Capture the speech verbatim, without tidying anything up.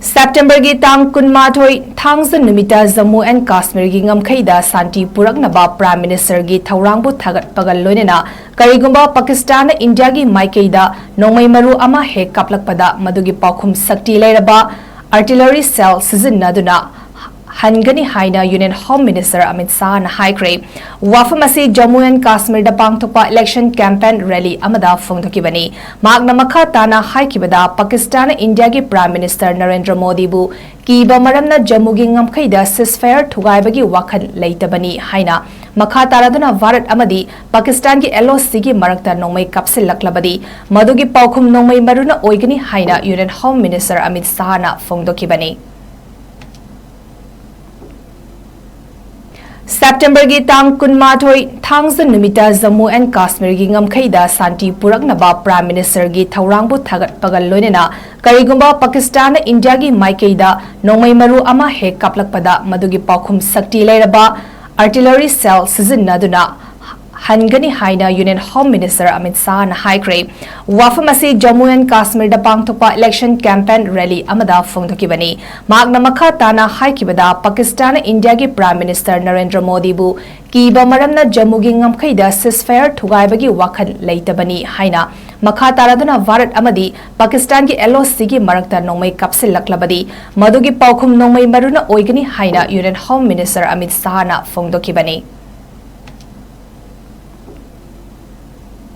ꯁꯦꯞꯇꯦꯝꯕꯔꯒꯤ ꯇꯥꯡ ꯀꯨꯟꯃꯥꯊꯣꯏ ꯊꯥꯡꯖ ꯅꯨꯃꯤꯠꯇ ꯖꯝꯃꯨ ꯑꯦꯟ ꯀꯥꯁꯃꯤꯔꯒꯤ ꯉꯝꯈꯩꯗ ꯁꯥꯟꯇꯤ ꯄꯨꯔꯛꯅꯕ ꯄ꯭ꯔꯥꯏꯝ ꯃꯤꯅꯤꯁꯇꯔꯒꯤ ꯊꯧꯔꯥꯡꯕꯨ ꯊꯥꯒꯠꯄꯒ ꯂꯣꯏꯅꯅ ꯀꯔꯤꯒꯨꯝꯕ ꯄꯥꯀꯤꯁꯇꯥꯟꯅ ꯏꯟꯗꯤꯌꯥꯒꯤ ꯃꯥꯏꯀꯩꯗ ꯅꯣꯡꯃꯩ ꯃꯔꯨ ꯑꯃ ꯍꯦꯛ ꯀꯥꯞꯂꯛꯄꯗ ꯃꯗꯨꯒꯤ ꯄꯥꯎꯈꯨꯝ ꯁꯛꯇꯤ ꯂꯩꯔꯕ ꯑꯥꯔꯇꯤꯂꯔꯤ ꯁꯦꯜ ꯁꯤꯖꯤꯟꯅꯗꯨꯅ ꯍꯟꯒꯅꯤ ꯍꯥꯏꯅ ꯌꯨꯅꯤꯌꯟ ꯍꯣꯝ ꯃꯤꯅꯤꯁꯇꯔ ꯑꯃꯤꯠ ꯁꯥꯍꯅ ꯍꯥꯏꯈ꯭ꯔꯦ꯫ ꯋꯥꯐꯝ ꯑꯁꯤ ꯖꯝꯃꯨ ꯑꯦꯟ ꯀꯥꯁꯃꯤꯔꯗ ꯄꯥꯡꯊꯣꯛꯄ ꯏꯂꯦꯛꯁꯟ ꯀꯦꯝꯄꯦꯟ ꯔꯦꯂꯤ ꯑꯃꯗ ꯐꯣꯡꯗꯣꯛꯈꯤꯕꯅꯤ꯫ ꯃꯍꯥꯛꯅ ꯃꯈꯥ ꯇꯥꯅ ꯍꯥꯏꯈꯤꯕꯗ, ꯄꯥꯀꯤꯁꯇꯥꯟꯅ ꯏꯟꯗꯤꯌꯥꯒꯤ ꯄ꯭ꯔꯥꯏꯝ ꯃꯤꯅꯤꯁꯇꯔ ꯅꯔꯦꯟꯗ꯭ꯔ ꯃꯣꯗꯤꯕꯨ ꯀꯤꯕ ꯃꯔꯝꯅ ꯖꯝꯃꯨꯒꯤ ꯉꯝꯈꯩꯗ ceasefire ꯊꯨꯒꯥꯏꯕꯒꯤ ꯋꯥꯈꯜ ꯂꯩꯇꯕꯅꯤ ꯍꯥꯏꯅ ꯃꯈꯥ ꯇꯥꯔꯗꯨꯅ ꯚꯥꯔꯠ ꯑꯃꯗꯤ ꯄꯥꯀꯤꯁꯇꯥꯟꯒꯤ ꯑꯦꯜ ꯑꯣ ꯁꯤꯒꯤ ꯃꯔꯛꯇ ꯅꯣꯡꯃꯩ ꯀꯥꯞꯁꯤꯜꯂꯛꯂꯕꯗꯤ ꯃꯗꯨꯒꯤ ꯄꯥꯎꯈꯨꯝ ꯅꯣꯡꯃꯩ ꯃꯔꯨꯅ ꯑꯣꯏꯒꯅꯤ ꯍꯥꯏꯅ ꯌꯨꯅꯤꯌꯟ ꯍꯣꯝ ꯃꯤꯅꯤꯁꯇꯔ ꯑꯃꯤꯠ ꯁꯥꯍꯅ ꯐꯣꯡꯗꯣꯛꯈꯤꯕꯅꯤ꯫ ꯁꯦꯞꯇꯦꯝꯕꯔꯒꯤ ꯇꯥꯡ ꯀꯨꯟꯃꯥꯊꯣꯏ ꯊꯥꯡꯖ ꯅꯨꯃꯤꯠꯇ ꯖꯝꯃꯨ ꯑꯦꯟ ꯀꯥꯁꯃꯤꯔꯒꯤ ꯉꯝꯈꯩꯗ ꯁꯥꯟꯇꯤ ꯄꯨꯔꯛꯅꯕ ꯄ꯭ꯔꯥꯏꯝ ꯃꯤꯅꯤꯁꯇꯔꯒꯤ ꯊꯧꯔꯥꯡꯕꯨ ꯊꯥꯒꯠꯄꯒ ꯂꯣꯏꯅꯅ ꯀꯔꯤꯒꯨꯝꯕ ꯄꯥꯀꯤꯁꯇꯥꯟꯅ ꯏꯟꯗꯤꯌꯥꯒꯤ ꯃꯥꯏꯀꯩꯗ ꯅꯣꯡꯃꯩ ꯃꯔꯨ ꯑꯃ ꯍꯦꯛ ꯀꯥꯞꯂꯛꯄꯗ ꯃꯗꯨꯒꯤ ꯄꯥꯎꯈꯨꯝ ꯁꯛꯇꯤ ꯂꯩꯔꯕ ꯑꯥꯔꯇꯤꯂꯔꯤ ꯁꯦꯜ ꯁꯤꯖꯤꯟꯅꯗꯨꯅ ꯍꯟꯒꯅꯤ ꯍꯥꯏꯅ ꯌꯨꯅꯤꯌꯟ ꯍꯣꯝ ꯃꯤꯅꯤꯁꯇꯔ ꯑꯃꯤꯠ ꯁꯥꯍꯅ ꯍꯥꯏꯈ꯭ꯔꯦ꯫ ꯋꯥꯐꯝ ꯑꯁꯤ ꯖꯝꯃꯨ ꯑꯦꯟ ꯀꯥꯁꯃꯤꯔꯗ ꯄꯥꯡꯊꯣꯛꯄ ꯏꯂꯦꯛꯁꯟ ꯀꯦꯝꯄꯦꯟ ꯔꯦꯂꯤ ꯑꯃꯗ ꯐꯣꯡꯗꯣꯛꯈꯤꯕꯅꯤ꯫ ꯃꯍꯥꯛꯅ ꯃꯈꯥ ꯇꯥꯅ ꯍꯥꯏꯈꯤꯕꯗ, ꯄꯥꯀꯤꯁꯇꯥꯟꯅ ꯏꯟꯗꯤꯌꯥꯒꯤ ꯄ꯭ꯔꯥꯏꯝ ꯃꯤꯅꯤꯁꯇꯔ ꯅꯔꯦꯟꯗ꯭ꯔ ꯃꯣꯗꯤꯕꯨ ꯀꯤꯕ ꯃꯔꯝꯅ ꯖꯝꯃꯨꯒꯤ ꯉꯝꯈꯩꯗ ceasefire ꯊꯨꯒꯥꯏꯕꯒꯤ ꯋꯥꯈꯜ ꯂꯩꯇꯕꯅꯤ ꯍꯥꯏꯅ ꯃꯈꯥ ꯇꯥꯔꯗꯨꯅ ꯚꯥꯔꯠ ꯑꯃꯗꯤ ꯄꯥꯀꯤꯁꯇꯥꯟꯒꯤ ꯑꯦꯜ ꯑꯣ ꯁꯤꯒꯤ ꯃꯔꯛꯇ ꯅꯣꯡꯃꯩ ꯀꯥꯞꯁꯤꯜꯂꯛꯂꯕꯗꯤ ꯃꯗꯨꯒꯤ ꯄꯥꯎꯈꯨꯝ ꯅꯣꯡꯃꯩ ꯃꯔꯨꯅ ꯑꯣꯏꯒꯅꯤ ꯍꯥꯏꯅ ꯌꯨꯅꯤꯌꯟ ꯍꯣꯝ ꯃꯤꯅꯤꯁꯇꯔ ꯑꯃꯤꯠ ꯁꯥꯍꯅ ꯐꯣꯡꯗꯣꯛꯈꯤꯕꯅꯤ꯫